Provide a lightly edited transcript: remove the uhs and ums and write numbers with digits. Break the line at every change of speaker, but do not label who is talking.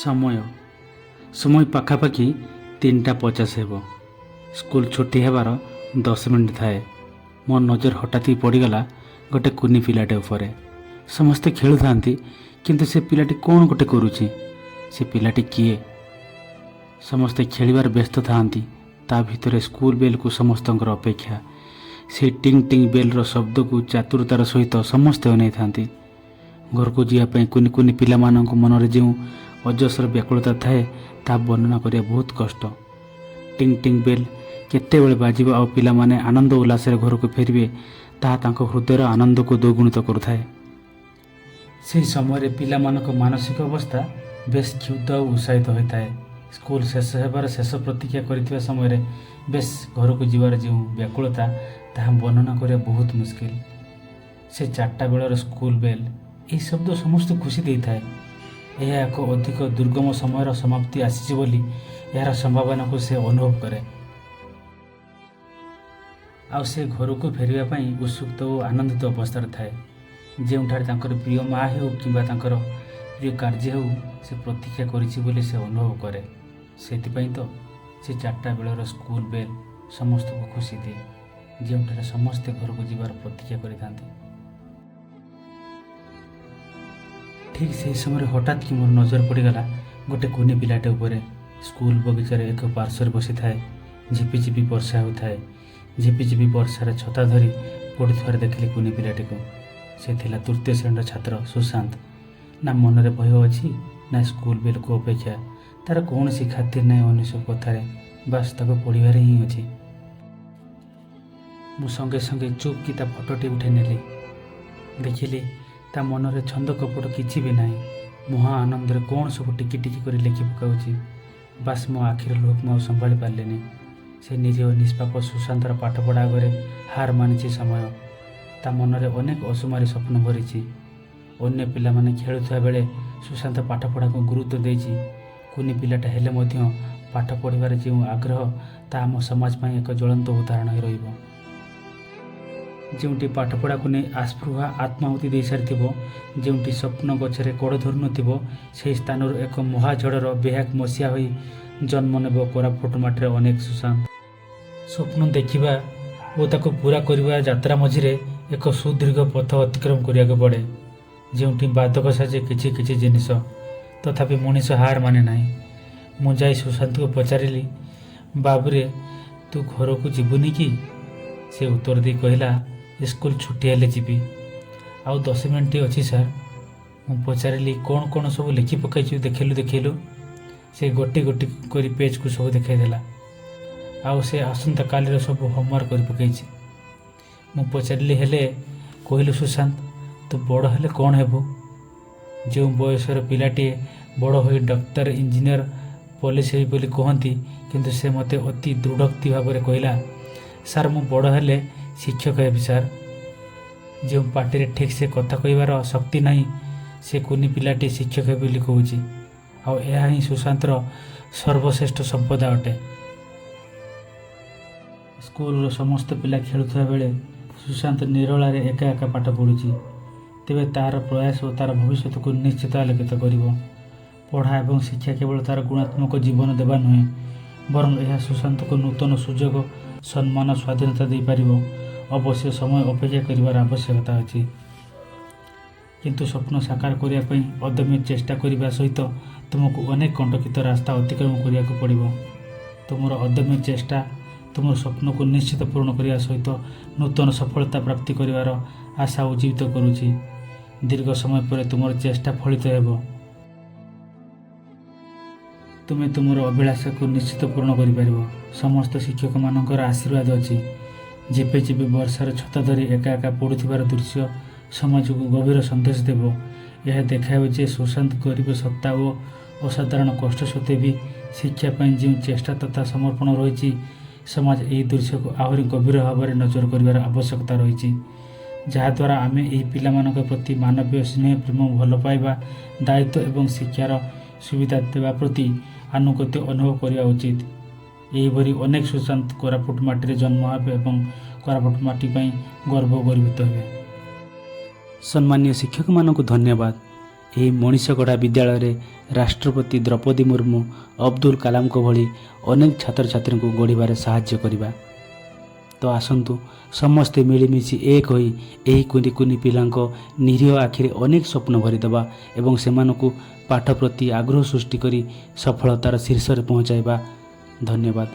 ସମୟ ପାଖାପାଖି 3:50 ହେବ। ସ୍କୁଲ ଛୁଟି ହେବାର 10 ମିନିଟ୍ ଥାଏ। ମୋ ନଜର ହଠାତ୍ ପଡ଼ିଗଲା ଗୋଟେ କୁନି ପିଲାଟେ ଉପରେ। ସମସ୍ତେ ଖେଳୁଥାନ୍ତି, କିନ୍ତୁ ସେ ପିଲାଟି କ'ଣ ଗୋଟେ କରୁଛି। ସେ ପିଲାଟି କିଏ? ସମସ୍ତେ ଖେଳିବାରେ ବ୍ୟସ୍ତ ଥାଆନ୍ତି। ତା ଭିତରେ ସ୍କୁଲ ବେଲ୍କୁ ସମସ୍ତଙ୍କର ଅପେକ୍ଷା। ସେଇ ଟିଙ୍ଗ ଟିଙ୍ଗ ବେଲ୍ର ଶବ୍ଦକୁ ଚାତୁରତାର ସହିତ ସମସ୍ତେ ଅନେଇଥାନ୍ତି। ଘରକୁ ଯିବା ପାଇଁ କୁନି କୁନି ପିଲାମାନଙ୍କ ମନରେ ଯେଉଁ ଅଜସ୍ର ବ୍ୟାକୁଳତା ଥାଏ, ତାହା ବର୍ଣ୍ଣନା କରିବା ବହୁତ କଷ୍ଟ। ଟିଙ୍ଗ ଟିଙ୍ଗ ବେଲ୍ କେତେବେଳେ ବାଜିବ ଆଉ ପିଲାମାନେ ଆନନ୍ଦ ଉଲ୍ଲାସରେ ଘରକୁ ଫେରିବେ, ତାହା ତାଙ୍କ ହୃଦୟର ଆନନ୍ଦକୁ ଦ୍ୱିଗୁଣିତ କରୁଥାଏ। ସେହି ସମୟରେ ପିଲାମାନଙ୍କ ମାନସିକ ଅବସ୍ଥା ବେଶ କ୍ଷୁବ୍ଧ ଆଉ ଉତ୍ସାହିତ ହୋଇଥାଏ। ସ୍କୁଲ ଶେଷ ହେବାର ଶେଷ ପ୍ରତୀକ୍ଷା କରିଥିବା ସମୟରେ ବେଶ ଘରକୁ ଯିବାର ଯେଉଁ ବ୍ୟାକୁଳତା, ତାହା ବର୍ଣ୍ଣନା କରିବା ବହୁତ ମୁସ୍କିଲ। ସେ 4ଟା ବେଳର ସ୍କୁଲ ବେଲ୍, ଏହି ଶବ୍ଦ ସମସ୍ତଙ୍କୁ ଖୁସି ଦେଇଥାଏ। ଏହା ଏକ ଅଧିକ ଦୁର୍ଗମ ସମୟର ସମାପ୍ତି ଆସିଛି ବୋଲି ଏହାର ସମ୍ଭାବନାକୁ ସେ ଅନୁଭବ କରେ ଆଉ ସେ ଘରକୁ ଫେରିବା ପାଇଁ ଉତ୍ସୁକ ଓ ଆନନ୍ଦିତ ଅବସ୍ଥାରେ ଥାଏ, ଯେଉଁଠାରେ ତାଙ୍କର ପ୍ରିୟ ମା ହେଉ କିମ୍ବା ତାଙ୍କର ପ୍ରିୟ କାର୍ଯ୍ୟ ହେଉ, ସେ ପ୍ରତୀକ୍ଷା କରିଛି ବୋଲି ସେ ଅନୁଭବ କରେ। ସେଥିପାଇଁ ତ ସେ 4ଟା ବେଳର ସ୍କୁଲ ବେଲ୍ ସମସ୍ତଙ୍କୁ ଖୁସି ଦିଏ, ଯେଉଁଠାରେ ସମସ୍ତେ ଘରକୁ ଯିବାର ପ୍ରତୀକ୍ଷା କରିଥାନ୍ତି। ଠିକ୍ ସେହି ସମୟରେ ହଠାତ୍ କି ମୋର ନଜର ପଡ଼ିଗଲା ଗୋଟେ କୁନି ପିଲାଟେ ଉପରେ। ସ୍କୁଲ ବଗିଚାରେ ଏକ ପାର୍ଶ୍ୱରେ ବସିଥାଏ। ଝିପିଝିପି ବର୍ଷା ହେଉଥାଏ। ଝିପିଝିପି ବର୍ଷାରେ ଛତା ଧରି ପଢ଼ୁଥିବାର ଦେଖିଲି କୁନି ପିଲାଟିକୁ। ସେ ଥିଲା ତୃତୀୟ ଶ୍ରେଣୀର ଛାତ୍ର ସୁଶାନ୍ତ। ନା ମନରେ ଭୟ ଅଛି, ନା ସ୍କୁଲ ବେଲକୁ ଅପେକ୍ଷା। ତାର କୌଣସି ଖାତିର ନାହିଁ ଅନ୍ୟ ସବୁ କଥାରେ। ବାସ୍, ତାକୁ ପଢ଼ିବାରେ ହିଁ ଅଛି। ମୁଁ ସଙ୍ଗେ ସଙ୍ଗେ ଚୁପ୍ କି ତା ଫଟୋଟି ଉଠାଇ ନେଲି। ଦେଖିଲି, ତା ମନରେ ଛନ୍ଦ କପଟ କିଛି ବି ନାହିଁ। ମହା ଆନନ୍ଦରେ କ'ଣ ସବୁ ଟିକି ଟିକି କରି ଲେଖି ପକାଉଛି। ବାସ୍, ମୋ ଆଖିର ଲୁହକୁ ମୁଁ ଆଉ ସମ୍ଭାଳି ପାରିଲିନି। ସେ ନିରୀହ ନିଷ୍ପାପ ସୁଶାନ୍ତର ପାଠପଢ଼ା ଆଗରେ ହାର ମାନିଛି ସମୟ। ତା ମନରେ ଅନେକ ଅସୁମାରୀ ସ୍ୱପ୍ନ ଭରିଛି। ଅନ୍ୟ ପିଲାମାନେ ଖେଳୁଥିବା ବେଳେ ସୁଶାନ୍ତ ପାଠପଢ଼ାକୁ ଗୁରୁତ୍ୱ ଦେଇଛି। କୁନି ପିଲାଟା ହେଲେ ମଧ୍ୟ ପାଠ ପଢ଼ିବାରେ ଯେଉଁ ଆଗ୍ରହ, ତାହା ଆମ ସମାଜ ପାଇଁ ଏକ ଜ୍ୱଳନ୍ତ ଉଦାହରଣ ହୋଇ ରହିବ। ଯେଉଁଠି ପାଠପଢ଼ାକୁ ନେଇ ଆସ୍ପୃହା ଆତ୍ମାହୁତି ଦେଇସାରିଥିବ, ଯେଉଁଠି ସ୍ୱପ୍ନ ଗଛରେ କଡ଼ ଧରୁନଥିବ, ସେହି ସ୍ଥାନରୁ ଏକ ମହାଝଡ଼ର ବେହାକ ମସିହା ହୋଇ ଜନ୍ମ ନେବ କୋରାପୁଟ ମାଟିରେ ଅନେକ ସୁଶାନ୍ତ। ସ୍ୱପ୍ନ ଦେଖିବା ଓ ତାକୁ ପୂରା କରିବା ଯାତ୍ରା ମଝିରେ ଏକ ସୁଦୀର୍ଘ ପଥ ଅତିକ୍ରମ କରିବାକୁ ପଡ଼େ, ଯେଉଁଠି ବାଧକ ସାଜେ କିଛି କିଛି ଜିନିଷ। ତଥାପି ମଣିଷ ହାର ମାନେ ନାହିଁ। ମୁଁ ଯାଇ ସୁଶାନ୍ତକୁ ପଚାରିଲି, "ବାବୁରେ, ତୁ ଘରକୁ ଯିବୁନି କି?" ସେ ଉତ୍ତର ଦେଇ କହିଲା, "ସ୍କୁଲ ଛୁଟି ହେଲେ ଯିବି। ଆଉ 10 ମିନିଟ୍ ଅଛି ସାର୍।" ମୁଁ ପଚାରିଲି, "କ'ଣ କ'ଣ ସବୁ ଲେଖି ପକାଇଛୁ, ଦେଖେଇଲୁ ଦେଖେଇଲୁ।" ସେ ଗୋଟି ଗୋଟି କରି ପେଜ୍କୁ ସବୁ ଦେଖାଇଦେଲା ଆଉ ସେ ଆସନ୍ତାକାଲିର ସବୁ ହୋମୱାର୍କ କରି ପକାଇଛି। ମୁଁ ପଚାରିଲି, "ହେଲେ କହିଲୁ ସୁଶାନ୍ତ, ତୁ ବଡ଼ ହେଲେ କ'ଣ ହେବୁ?" ଯେଉଁ ବୟସର ପିଲାଟିଏ ବଡ଼ ହୋଇ ଡାକ୍ତର, ଇଞ୍ଜିନିୟର, ପୋଲିସ ହେବି ବୋଲି କୁହନ୍ତି, କିନ୍ତୁ ସେ ମୋତେ ଅତି ଦୃଢ଼ୋକ୍ତି ଭାବରେ କହିଲା, "ସାର୍, ମୁଁ ବଡ଼ ହେଲେ ଶିକ୍ଷକ ହେବି ସାର୍।" ଯେଉଁ ପାଟିରେ ଠିକ୍ ସେ କଥା କହିବାର ଶକ୍ତି ନାହିଁ, ସେ କୁନି ପିଲାଟି ଶିକ୍ଷକ ହେବି ବୋଲି କହୁଛି। ଆଉ ଏହା ହିଁ ସୁଶାନ୍ତର ସର୍ବଶ୍ରେଷ୍ଠ ସମ୍ପଦ ଅଟେ। ସ୍କୁଲର ସମସ୍ତ ପିଲା ଖେଳୁଥିବା ବେଳେ ସୁଶାନ୍ତ ନିରୋଳାରେ ଏକା ଏକା ପାଠ ପଢ଼ୁଛି। ତେବେ ତା'ର ପ୍ରୟାସ ଓ ତା'ର ଭବିଷ୍ୟତକୁ ନିଶ୍ଚିତ ଆଲୋକିତ କରିବ। ପଢ଼ା ଏବଂ ଶିକ୍ଷା କେବଳ ତା'ର ଗୁଣାତ୍ମକ ଜୀବନ ଦେବା ନୁହେଁ, ବରଂ ଏହା ସୁଶାନ୍ତକୁ ନୂତନ ସୁଯୋଗ, ସମ୍ମାନ, ସ୍ୱାଧୀନତା ଦେଇପାରିବ। ଅବଶ୍ୟ ସମୟ ଅପେକ୍ଷା କରିବାର ଆବଶ୍ୟକତା ଅଛି, କିନ୍ତୁ ସ୍ୱପ୍ନ ସାକାର କରିବା ପାଇଁ ଅଦମ୍ୟ ଚେଷ୍ଟା କରିବା ସହିତ ତୁମକୁ ଅନେକ କଣ୍ଟକିତ ରାସ୍ତା ଅତିକ୍ରମ କରିବାକୁ ପଡ଼ିବ। ତୁମର ଅଦମ୍ୟ ଚେଷ୍ଟା ତୁମର ସ୍ୱପ୍ନକୁ ନିଶ୍ଚିତ ପୂରଣ କରିବା ସହିତ ନୂତନ ସଫଳତା ପ୍ରାପ୍ତି କରିବାର ଆଶା ଉଜ୍ଜୀବିତ କରୁଛି। ଦୀର୍ଘ ସମୟ ପରେ ତୁମର ଚେଷ୍ଟା ଫଳିତ ହେବ। ତୁମେ ତୁମର ଅଭିଳାଷକୁ ନିଶ୍ଚିତ ପୂରଣ କରିପାରିବ। ସମସ୍ତ ଶିକ୍ଷକମାନଙ୍କର ଆଶୀର୍ବାଦ ଅଛି। ଝିପି ଝିପି ବର୍ଷାର ଛତା ଧରି ଏକା ଏକା ପଢ଼ୁଥିବାର ଦୃଶ୍ୟ ସମାଜକୁ ଗଭୀର ସନ୍ଦେଶ ଦେବ। ଏହା ଦେଖାଇବ ଯେ ସୁଶାନ୍ତ ଗରିବ ସତ୍ତା ଓ ଅସାଧାରଣ କଷ୍ଟ ସତ୍ତ୍ୱେ ବି ଶିକ୍ଷା ପାଇଁ ଯେଉଁ ଚେଷ୍ଟା ତଥା ସମର୍ପଣ ରହିଛି, ସମାଜ ଏହି ଦୃଶ୍ୟକୁ ଆହୁରି ଗଭୀର ଭାବରେ ନଜର କରିବାର ଆବଶ୍ୟକତା ରହିଛି, ଯାହାଦ୍ୱାରା ଆମେ ଏହି ପିଲାମାନଙ୍କ ପ୍ରତି ମାନବୀୟ ସ୍ନେହ, ପ୍ରେମ, ଭଲ ପାଇବା, ଦାୟିତ୍ୱ ଏବଂ ଶିକ୍ଷାର ସୁବିଧା ଦେବା ପ୍ରତି ଆନୁଗତ୍ୟ ଅନୁଭବ କରିବା ଉଚିତ। ଏହିପରି ଅନେକ ସୁଶାନ୍ତ କୋରାପୁଟ ମାଟିରେ ଜନ୍ମ ହେବେ ଏବଂ କୋରାପୁଟ ମାଟି ପାଇଁ ଗର୍ବ ଗର୍ବିତ ହେବେ। ସମ୍ମାନୀୟ ଶିକ୍ଷକମାନଙ୍କୁ ଧନ୍ୟବାଦ। ଏହି ମଣିଷ ଗଢ଼ା ବିଦ୍ୟାଳୟରେ ରାଷ୍ଟ୍ରପତି ଦ୍ରୌପଦୀ ମୁର୍ମୁ, ଅବଦୁଲ କାଲାମଙ୍କ ଭଳି ଅନେକ ଛାତ୍ରଛାତ୍ରୀଙ୍କୁ ଗଢ଼ିବାରେ ସାହାଯ୍ୟ କରିବା। ତ ଆସନ୍ତୁ, ସମସ୍ତେ ମିଳିମିଶି ଏକ ହୋଇ ଏହି କୁନି କୁନି ପିଲାଙ୍କ ନିରୀହ ଆଖିରେ ଅନେକ ସ୍ୱପ୍ନ ଭରିଦେବା ଏବଂ ସେମାନଙ୍କୁ ପାଠ ପ୍ରତି ଆଗ୍ରହ ସୃଷ୍ଟି କରି ସଫଳତାର ଶୀର୍ଷରେ ପହଞ୍ଚାଇବା। ଧନ୍ୟବାଦ।